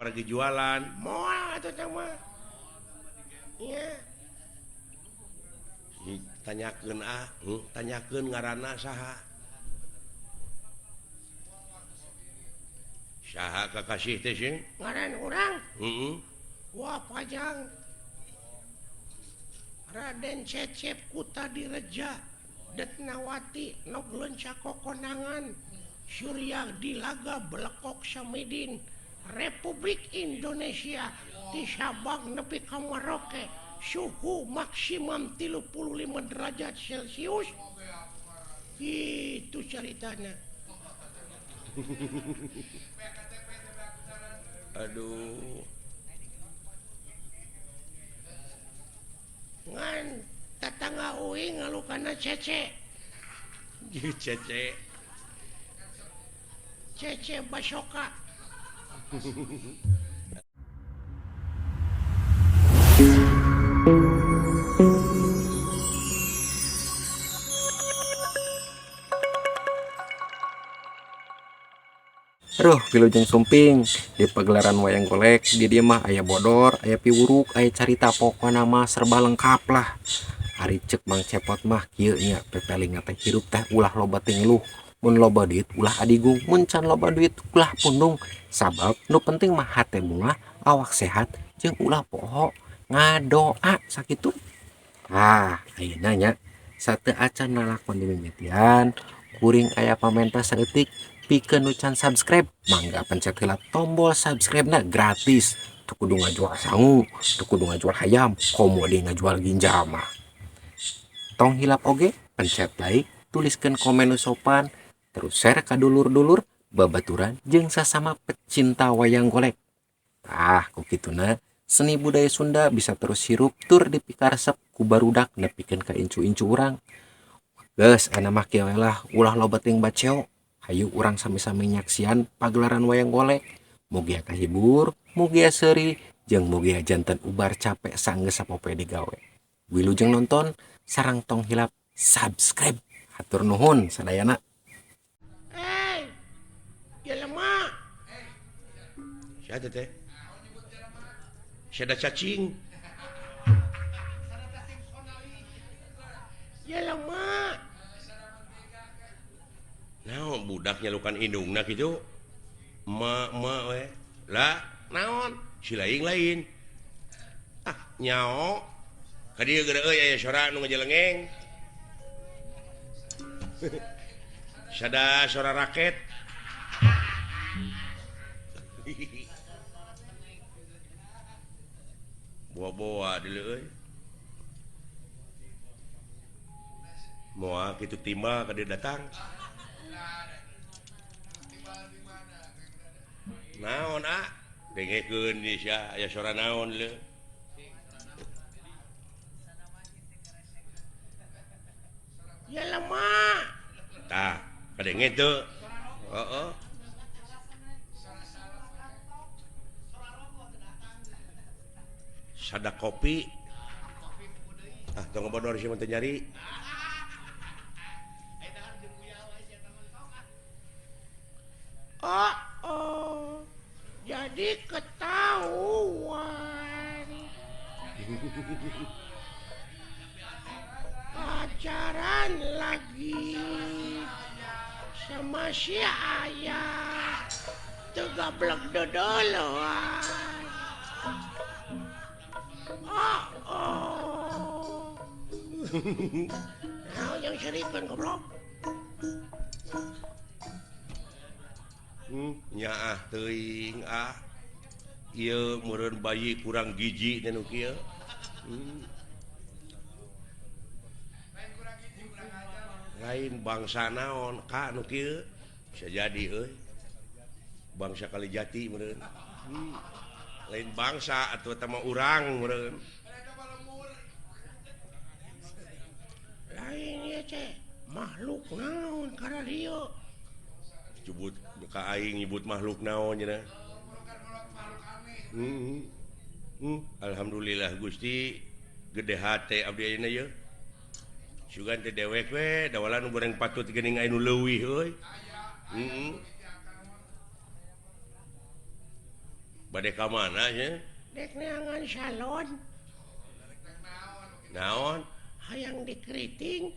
Pergi jualan moal atuh teh mah. Iya. Tanyakeun ah, tanyakeun ngaranna saha. Saha kakasih teh sing? Ngaran urang? Heeh. Wah pajang. Raden Cecep Kutadireja Detnawati Nogleun Sakokonangan Surya Dilaga Belekok Samidin Republik Indonesia di Sabang nepi ka Merauke suhu maksimum 35 derajat Celcius. Itu ceritanya. Aduh. Ngan tetangga uing ngalukana Cece. Cece. Cece Basoka. Aduh, wilujeng sumping di pagelaran wayang golek di dieu mah aya bodor, aya piwuruk, aya carita, pokona mah serba lengkap lah. Ari ceuk Mang Cepot mah kieu nya, pepeling teh hirup teh ulah loba tingeluh, mun loba duit ulah adigung, mun can loba duit ulah pundung. Sabab nu penting mah hate bungah, awak sehat jeung ulah poho ngadoa sakitu. Ah, ayeuna nya sateu acan lalakon dimimitian, kuring aya pamenta saeutik pikeun nu can subscribe, mangga pencet heula tombol subscribe-na gratis. Teu kudu ngajual sangu, teu kudu ngajual hayam, komo deui ngajual ginjal mah. Tong hilap oge pencet like, tuliskeun komen nu sopan, terus share ka dulur-dulur, babaturan jeung sasama pecinta wayang golek. Tah, ku kituna seni budaya Sunda bisa terus hirup tur dipikaresep ku barudak nepikeun ka incu-incu urang. Geus ayeuna mah kieu we lah, ulah loba teuing baceo. Hayu urang sami-sami nyaksian pagelaran wayang golek. Mugia kahibur, mugia seuri, jeung mugia janten ubar capek sanggeus sapopoe digawe. Wilujeng nonton, sareng tong hilap subscribe. Hatur nuhun sadayana. Hey, jelema. Siapa teh? Sada cacing. Jelema. Naon budak nyalukan indungna kitu? Ma ma we. Lah, naon? Si lain lain. Ah, nyao. Ka dieu geura euy aya sora nu ngajelengeng. Sada sora raket. Boa-boa deuleu euy. Moal kitu timbal ka dieu datang. Naon ah? Dengekeun ieu sia aya sora naon leu. Ya lemah. Tah, kadenge teu. Heeh. Sada kopi. Ah, tong ngebodor sia mah teu nyari. Oh, oh. Jadi ketahuan. Pacaran lagi sama si ayah. Tuh gablek dodoloan. Oh, oh. Nah, yang serikan goblok. Nyaah teuing ah. Ieu meureun bayi kurang gizi teh nu kieu. Lain bangsa naon ka nu kieu? Bisa jadi euy. Bangsa Kalijati meureun. Lain bangsa atuh eta mah urang meureun. Lain ieu teh makhluk naon kararieu? Nyebut ka aing nyebut makhluk naon cenah. Alhamdulillah Gusti gede hate abdi ayeuna yeuh. Sugan teh dewek we dawalan nu goreng patut geuning aya nu leuwih euy. Bade ka mana nya? Dek neangan salon. Naon? Hayang dikeriting.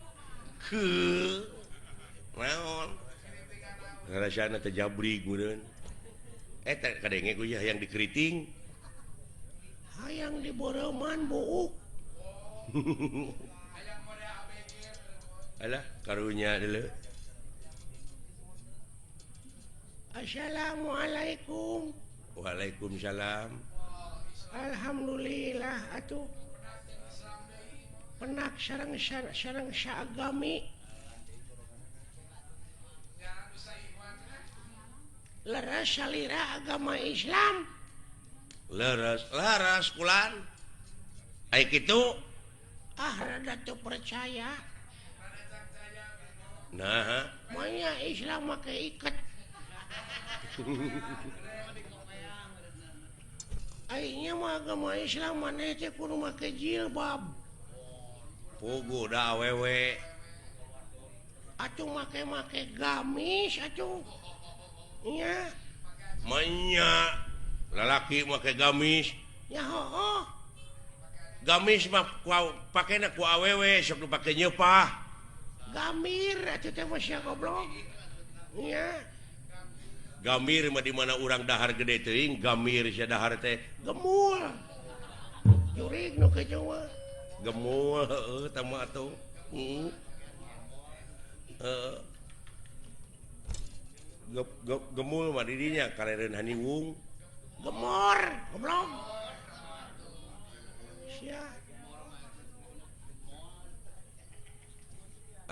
Heuh. Naon? Ngarasana teh jabrig meureun. Eta kadenge ku hayang dikeriting. Hayang diboreuman buuk. Alah karunya deuleu. Assalamualaikum. Waalaikumsalam. Alhamdulillah atuh. Penak sareng sareng saagami. Leres salira agama Islam. Leres, leres kulan. Ai kitu ah rada teu percaya. Nah, manya Islam make iket. Aingnya mah agama Islam maneh teh kudu make jilbab. Puguh da awewe. Atuh make-make gamis atuh. Nya. Manya lalaki make gamis. Ya hooh. Gamis mah pakena ku awewe sok dipake nyeupah. Gamir atuh teh mah sia goblok. Nya. Gamir mah di mana urang dahar gede teuing, gamir sia dahar teh gemul. Jurig nu kitu mah. Gemul heueuh tah mah atuh. Heeh. Heeh. Gemul mah di dinya kareureun haniwung. Gemor, goblok. Sia.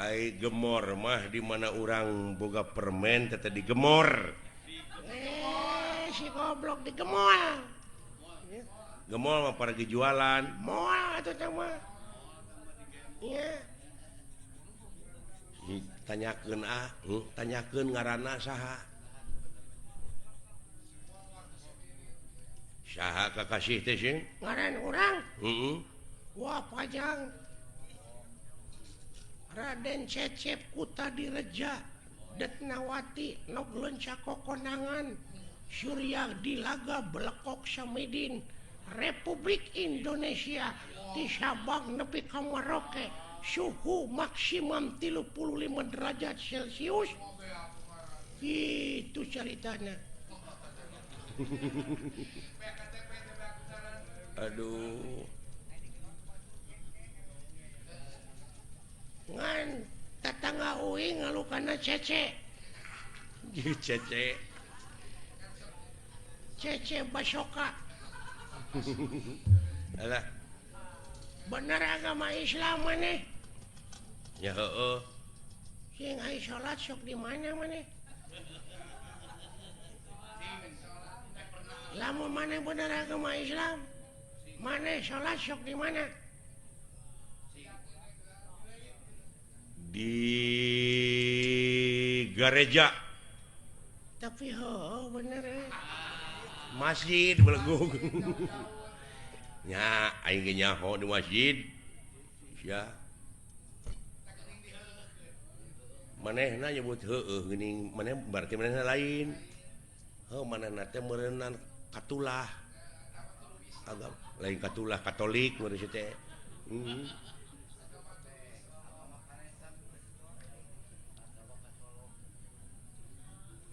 Ai gemor mah di mana urang boga permen teh digemor. Si goblok digemol. Gemol mah para jualan. Moal atuh teh mah. Nya. Tanyakeun ah, tanyakeun ngaranna saha. Saha kakasih teh sing? Ngaran urang? Heeh. Wah pajang. Raden Cecep Kutadireja Detnawati nog leunca kokonangan Surya Dilaga Belekok Samidin Republik Indonesia di Sabang nepi ka Maroke suhu maksimum 35 derajat Celcius. Itu ceritanya. Aduh. Ngan tetangga uing ngalukana cece. Cece. Cece Basoka. Alah. Bener agama Islam maneh? Ya heueuh. Sing ai salat sok di mana maneh? Lamun maneh bener agama Islam, maneh salat sok di mana? Di gereja. Tapi heueuh bener Masjid belegung. Nya aing ge nyaho di masjid. Sia. Manehna nyebut heueuh geuning, maneh berarti manehna lain. Heuh manehna teh meureunnan katulah. Agama lain katulah Katolik meureun teh.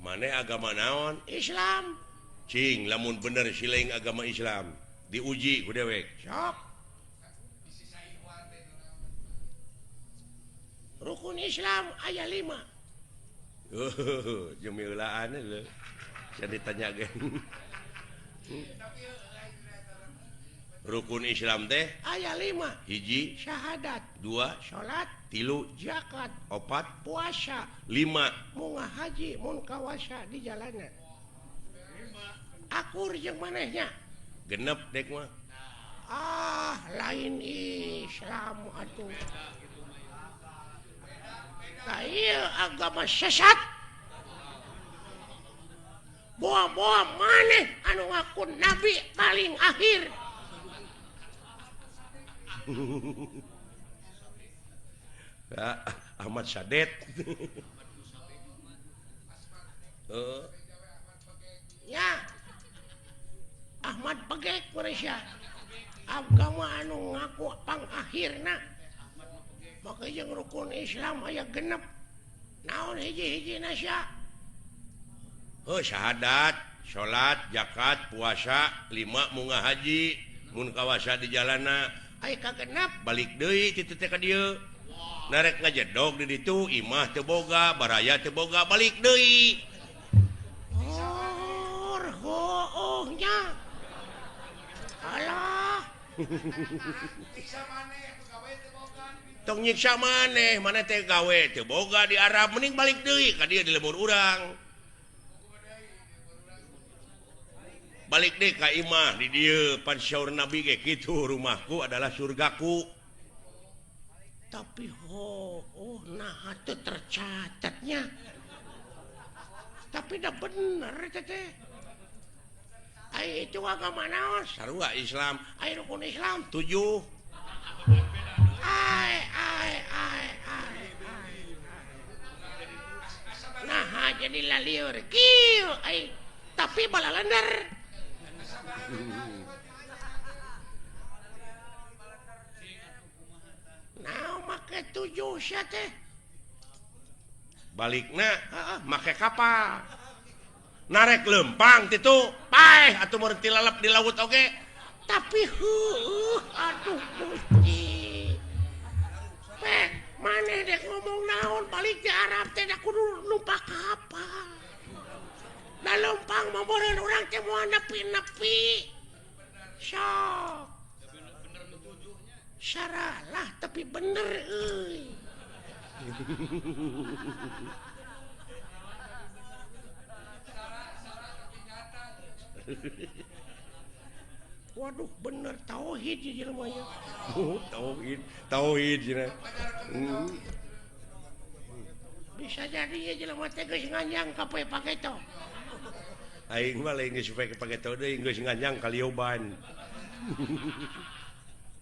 Maneh agama naon? Islam. Cing lamun bener silaing agama Islam diuji ku dewek. Sok. Rukun Islam aya 5. Oh, jemilaan lho. Sia ditanya ge. Rukun Islam teh aya 5. Hiji syahadat, 2 salat, 3 zakat, 4 puasa, 5 munga haji mun kawasa di jalanan. Akur jeung manehnya. Genep dek mah. Ah, lain Islam atuh. Tah ieu agama sesat. Boa-boa maneh anu ngaku nabi paling akhir. Ya, Ahmad Sadet. Ya. Ahmad Begek Malaysia agama anu ngaku pangakhirna maka jeung rukun Islam aya genep naon hiji-hijina sia heuh syahadat salat zakat puasa 5 munga haji mun kawasa di jalana aya kagenep balik deui kitu teh ka dieu narek ngajedog di ditu imah teu boga baraya teu boga balik deui oh nya alah tong nyiksa maneh maneh teh gawe teu boga di Arab mending balik deui ka dieu di lembur urang balik deui ka imah di dieu pan syaur Nabi ge kitu rumahku adalah surgaku tapi oh nah teu tercatatnya tapi dah bener teh ai itu agama naon sarua Islam ai rukun Islam 7 ai ai ai ai nah jadi lalieur kieu ai tapi balalender nah make 7 sia teh balikna heeh make kapal narek lempang titu paeh atuh mun tilalep di laut oge tapi heueuh aduh Gusti pek maneh dek ngomong naon balik di Arab teh da kudu numpak kapal da lempang mah meureun urang teh moal nepi-nepi sok saralah tapi bener euy Waduh bener tauhid jelema nya. Tauhid, tauhid cenah. Bisa jadi ya jelema teh geus nganjang ka poe paketo. Aing mah lain geus poe paketo deui geus nganjang ka lioban.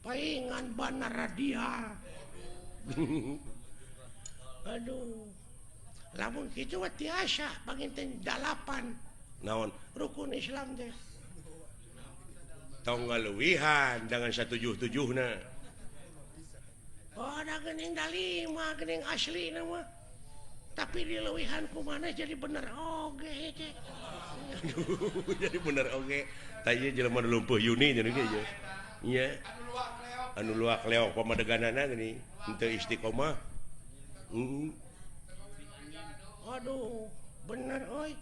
Paingan banar radial. Aduh. Lamun kitu mah tiasa panginten 8. Naon rukun Islam teh tong ngaluwihan jangan 177na oh da geuning da 5 geuning asli na mah tapi dileuwihan ku maneh jadi bener oge teh jadi bener oge tah ieu jelema nu lumpuh Yuni cenah ge ieu nya anu luak leok pamadeganana geuning henteu istiqomah aduh bener euy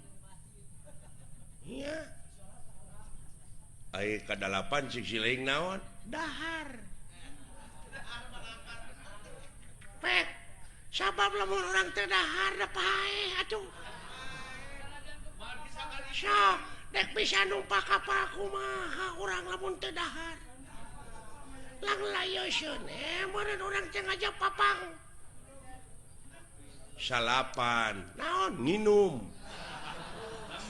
iya ai ka-8 cik siling naon dahar pek sabab lamun urang teh dahar da paeh atuh sok dek bisa numpak kapal kumaha urang lamun teu dahar lang layoseun meureun urang teh ngajak papang salapan naon nginum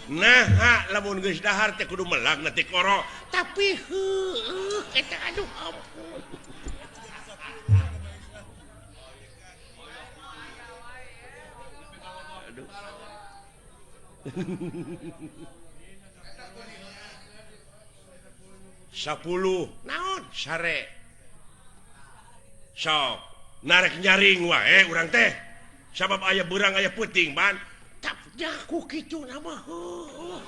nah lamun geus dahar teh kudu melak na tikoro tapi heueuh eta aduh ampun aduh 10 naon sare sok narek nyaring wae urang teh sabab aya beurang aya peuting ban ku kitu nama heueuh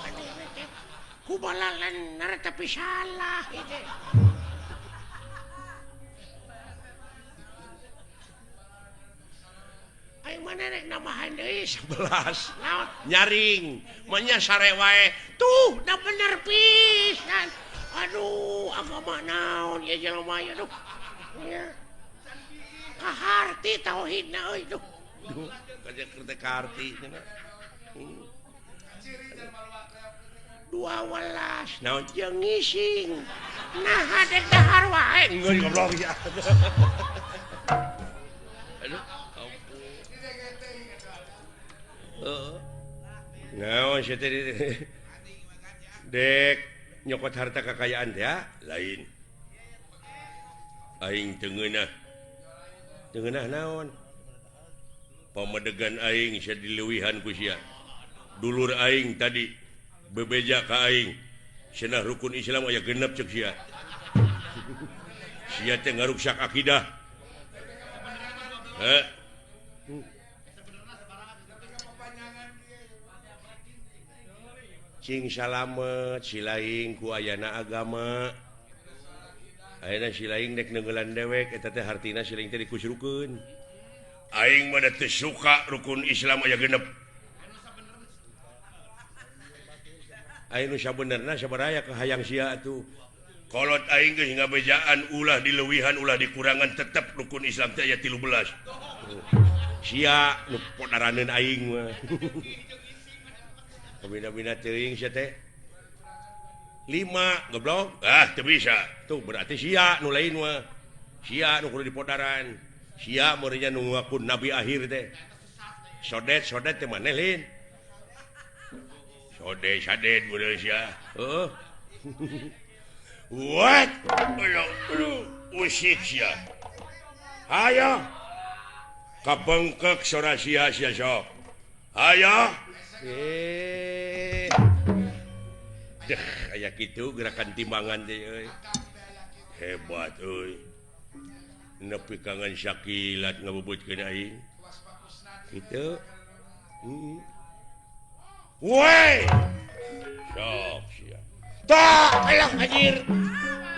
ku balalener tapi salah ieu aing mana rek nambahan deui 11 naon nyaring mah nya sare wae tuh da bener pisan aduh agama naon ieu jelema ieu aduh nya kaharti tauhidna euy duh duh kaharti cenah 12 naon jeung ngising nah dek dahar wae geus goblok ya aduh ampun heeh naon sia teh dek nyokot harta kekayaan teh lain aing teu ngeunah teu ngeunah naon pamadegan aing sia dileuwihan ku sia dulur aing tadi bebeja ka aing Cenah rukun Islam aya genep cek sia. Sia teh ngaruksak akidah. Heh. Cing salamet silaing ku ayana agama. Ayeuna silaing dek neunggelan dewek eta teh hartina silaing teh dikusrukeun. Aing mah teu suka rukun Islam aya genep. Aing nu sabenerna sabaraya ka hayang sia atuh. Kolot aing geus ngabejaan ulah dileuwihan ulah dikurangan tetep rukun Islam teh aya 13. Sia nu podaraneun aing mah. Kabina-bina teuing sia teh. 5 goblok. Ah teu bisa. Tuh berarti sia nu lain mah. Sia nu kudu dipodaran. Sia meureunnya nu ngaku nabi akhir teh. Sodet-sodet teh maneh lain. Sodet sadet meureun sia. Heuh. What? Aduh, usik sia. Hayo. Kabengkek sora sia sia sok. Hayo. Deh, aya kitu gerakan timbangan teh euy. Hebat euy. Nepi kangen sakilat ngabubutkeun aing. Kitu. Heeh. Woi. Sok sia. Tak, alah anjir.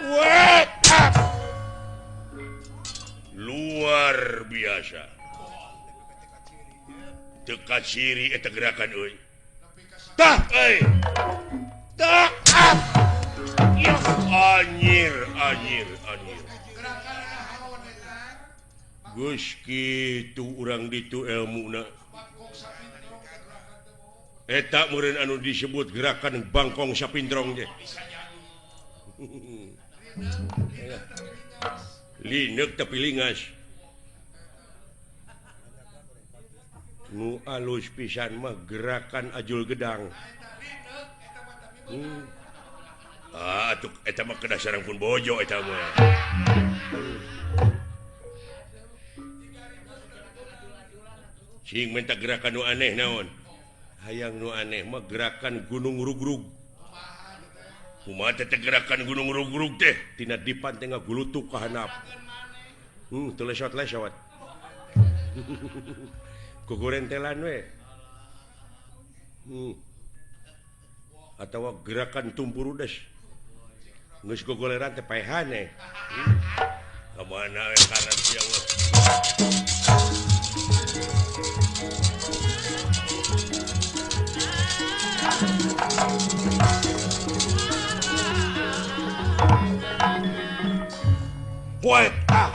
What up? Luar biasa. Teu kaciri eta gerakan euy. Tah euy. Tak ah. Ya anjir, anjir, anjir. Geus kitu urang ditu elmuna. Eta meureun anu disebut gerakan bangkong sapindrong teh. Lineuk tapi lingas. Nu alus pisan mah gerakan ajul gedang. Ah, atuh eta mah kedah sareng pun bojo eta mah. Cing minta gerakan nu aneh naon? Hayang nu aneh mah gerakan gunung rugrug. Kumaha teh gerakan gunung rugrug teh? Tina dipan teh ngagulutuk ka handap. Teu lesot-lesot. Kugurentelan we. Atawa gerakan tumpurudes. Geus gogoleran teh paehan eh. Ka mana we karep sia mah. Woi, ah.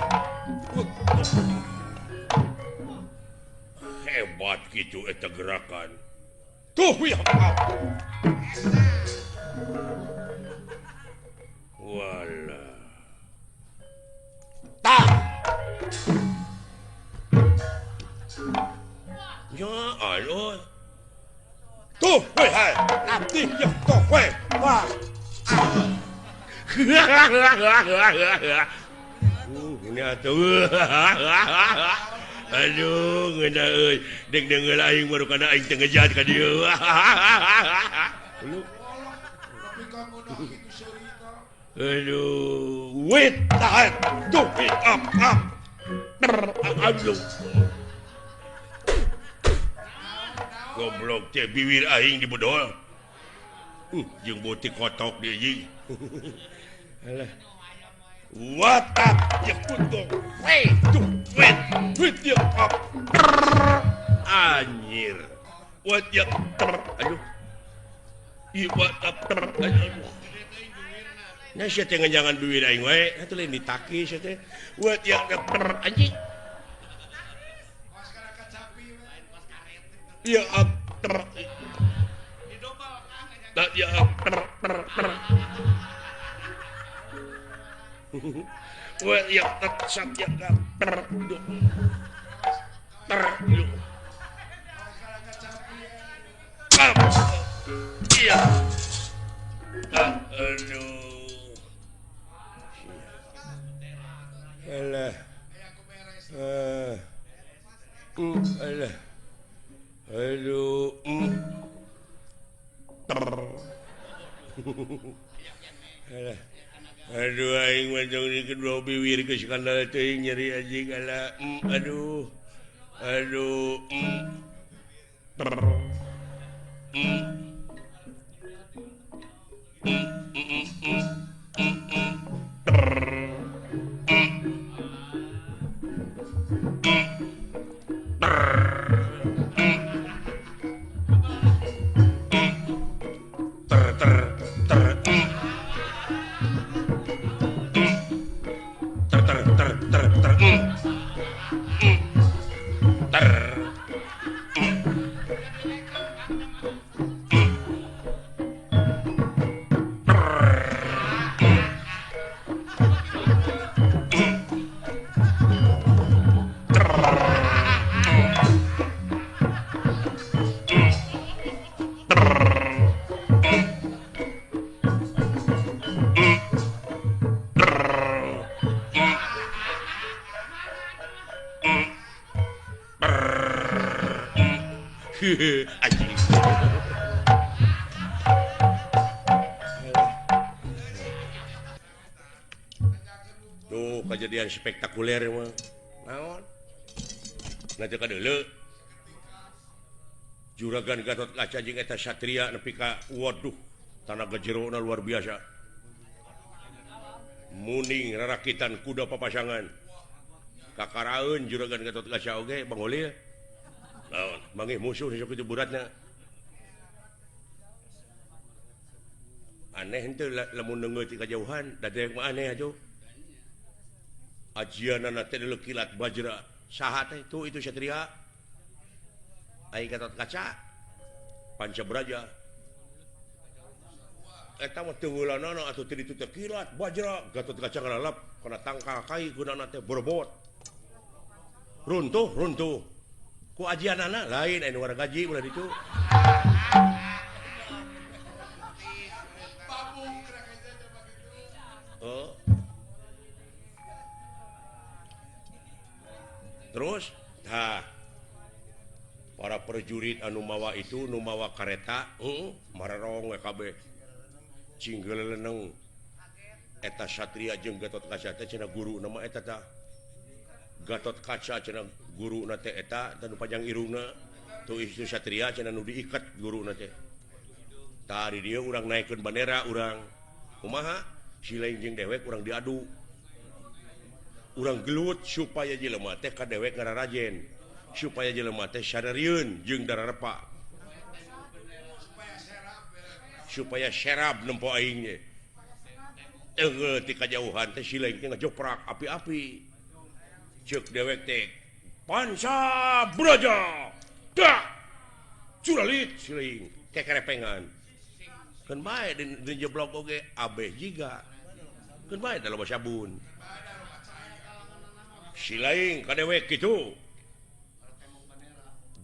Hebat gitu eta gerakan. Tuh ya. Wala. Tah. Ya Allah. Tuh, woi, hai. Abdi ya tuh, woi. Wah. Ini atuh. Aduh, ngeunah euy. Deg deungeul aing baru kana aing teu ngejat ka dieu. Aduh, wait, tahan. Tuh, up, up. Aduh. Goblok teh biwir aing dibedol. Jeung beutik kotok deui jeung. Alah. What up? Ya kutung. Wait, tuh, wait, wait ya up. Anjir. What ya? Aduh. Ih, what up? Aduh. Nya sia teh ngejangan biwir aing wae, atuh lain ditaki sia teh. What ya anjing. Ya up. Tak ya up. Well, ya tak ya ter ter iya. Aduh. Alah. Alah. Aduh. Ter. Aduh aing mah tong di kedua biwir geus skandal teuing nyeri anjing ala. Aduh. Aduh. Anjing. Tuh kejadian spektakuler mah. Naon? Nanti ka deuleu. Juragan Gatot Kaca jeung eta Satria nepi ka waduh, tanaga jerona luar biasa. Muning rarakitan kuda papasangan. Kakaraeun Juragan Gatot Kaca oge Bang Holil. Naon, manggih musuh sok kitu buratna. Aneh henteu lamun neungeut ti kajauhan, da dewek mah aneh atuh. Ajianana teh deuleu kilat bajra. Saha teh tuh itu Satria. Aing Gatot Kaca Panca Braja. Eta mah teu heulanana atuh teu ditu teh kilat bajra. Gatot Kaca ngalalap kana tangkal kai gunana teh borbot. Runtuh, runtuh. Ku ajianana lain anu warga gaji ulah ditu. Oh. Terus tah para prajurit anu mawa itu nu mawa kareta mararong we kabeh cinggeleneng eta Satria jeung Gatot Kaca teh cenah guru nama eta tah Gatot Kaca cenah guruna teh eta tah nu panjang irungna tuh itu Satria cenah nu diikat guruna teh tah di dieu urang naikeun bandera urang kumaha si lain jeung dewek urang diadu urang gelut supaya jelema teh ka dewek ngararajen supaya jelema teh sadarieun jeung dararepa supaya serab nempo aing ge teunggeul ti kajauhan teh si lain teh ngajoprak api-api ceuk dewek teh Panca Braja dak curalit si lain kekerepengan keun bae di jeblok oge abeh jiga keun bae da loba sabun si lain ka dewek kitu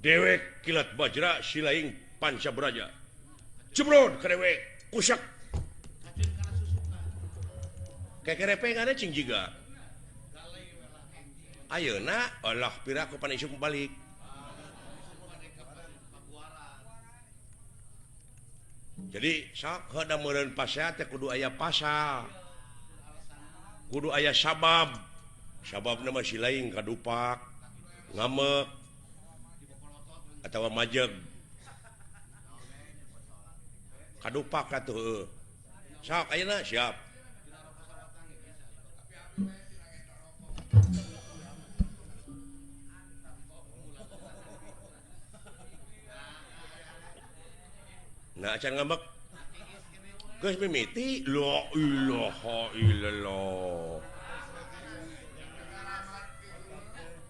dewek kilat bajra si lain Panca Braja jebrod ka dewek kusak kekerepengan cing jiga ayeuna Allah piraku pan isuk balik jadi sok heuda meureun pasea teh kudu aya pasal kudu aya sabab sababna mah si lain kadupak ngamek atawa majeg kadupak atuh heueuh sok ayeuna siap nah acan ngambek geus mimiti la ilaha illallah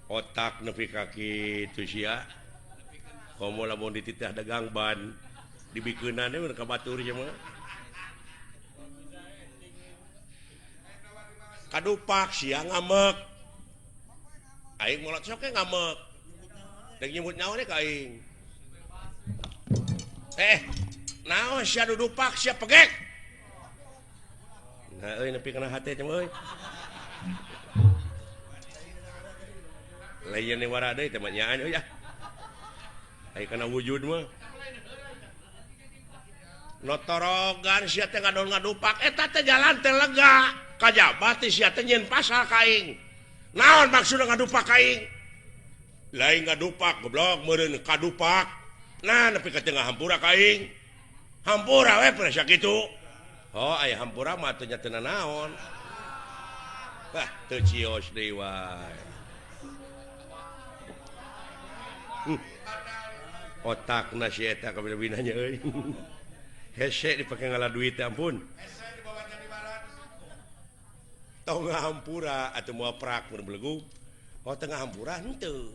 otak nepi ka kitu sia komo lamun dititah dagang ban dibikeunana we ka batur sia mah kadupak sia ngambek aing molot sok ge ngambek deuk nyebut nyawa ka aing naon sia dudupak sia pegek nah euy nepi kana hate teh euy lain wara deui teh mah nyaan euy ah aya kana wujud mah Notorogan sia teh ngadon ngadupak eta teh jalan teh lega. Kajaba teh sia teh nyieun pasal ka aing. Naon maksudna ngadupak ka aing? Lain ngadupak goblok meureun kadupak. Nah nepi ka tengah hampura ka aing. Hampura we pernah sakitu. Oh aya hampura mah teu nya teu nanaon. Bah teu cios deui wae. Otakna si eta kabina-binanya euy. Hese dipake ngalah duit ampun. Tong hampura atuh moal prak mun belegug. Oh tengah hampura henteu.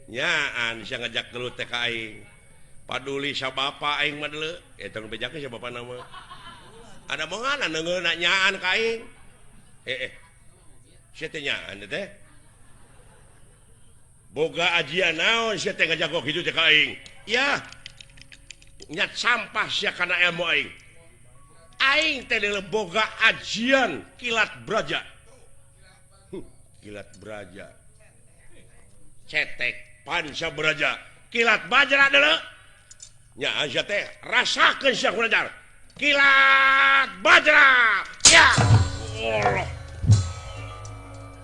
Nyaan sia ngajak gelut teh ka aing. Paduli sa bapa aing mah deuleu. Eta nu bejakeun sa bapana mah. Ada mongan neungeuna nyaan ka aing. Sia teh nyaan teh. Boga ajian naon sia teh ngajago kitu teh ka aing. Yah. Nyat sampah sia kana ilmu aing. Aing teh deuleu boga ajian kilat braja. Kilat braja. Cetek panca braja. Kilat bajra deuleu. Nya sia teh rasakeun sia kunajar. Kilat bajra. Ya. Allah.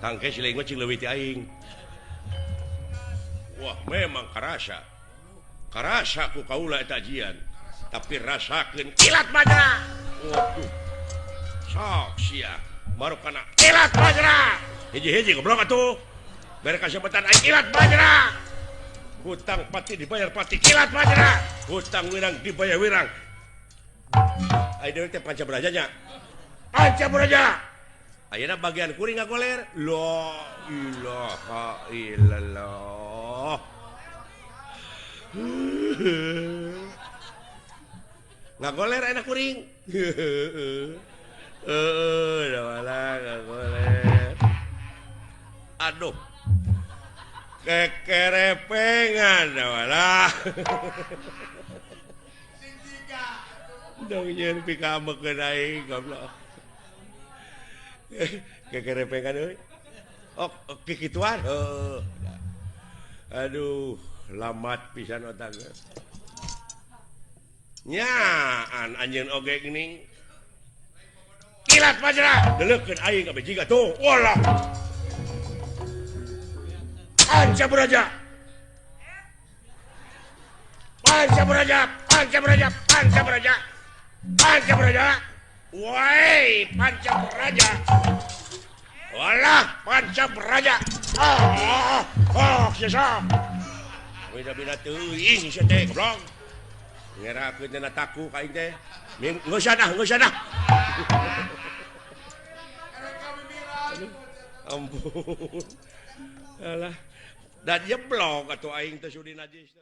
Tangke si lain mah cing leuwih ti aing. Wah memang karasa. Karasa ku kaula eta ajian. Tapi rasakeun kilat bajra. Waduh. Sok sia baru kana kilat bajra. Hiji-hiji goblok atuh. Bere kasebetan aing kilat bajra. Hutang pati dibayar pati kilat bajra. Hutang wirang dibayar wirang. Aing deui teh panca braja nya. Panca braja. Ayeuna bagian kuring ngagoler. La ilaha illallah. Ngagoler ayeuna kuring. Heeh, da ngagoler. Aduh. Kekerepengan da Sing tiga. Dong nyeun pikamekeun aing goblok. Kekerepengan euy. Oh, kikituan. Heuh. Aduh, lamat pisan otak. Nyaan anjeun oge geuning. Kilat bajra, deleukeun aing ka bejiga tuh. Walah. Panca braja. Panca braja, panca braja, panca braja. Panca braja. Woi, panca braja. Walah, panca braja. Ah, ah, sia. Bina-bina teuing sia teh goblok. Ngerakeun dina taku ka aing teh. Geus dah, geus dah. Ampun. Alah, dan jeblok atuh aing teh sudi najis.